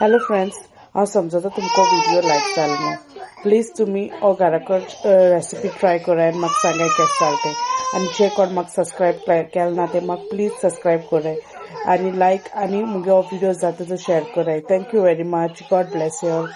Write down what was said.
Hello friends, हांव समजता तुमकां व्हिडिओ लायक जालो म्हूण. प्लीज तुमी हो घराकड रेसिपी ट्राय कराय आनी म्हाका सांगाय केशें जालें तें. आनी जे कोण म्हाका सबस्क्रायब केलें ना ते म्हाका प्लीज सबस्क्रायब कराय आनी लायक आनी मुगे हो व्हिडिओ जाता तो शेअर कराय. Thank you very much. God bless you all.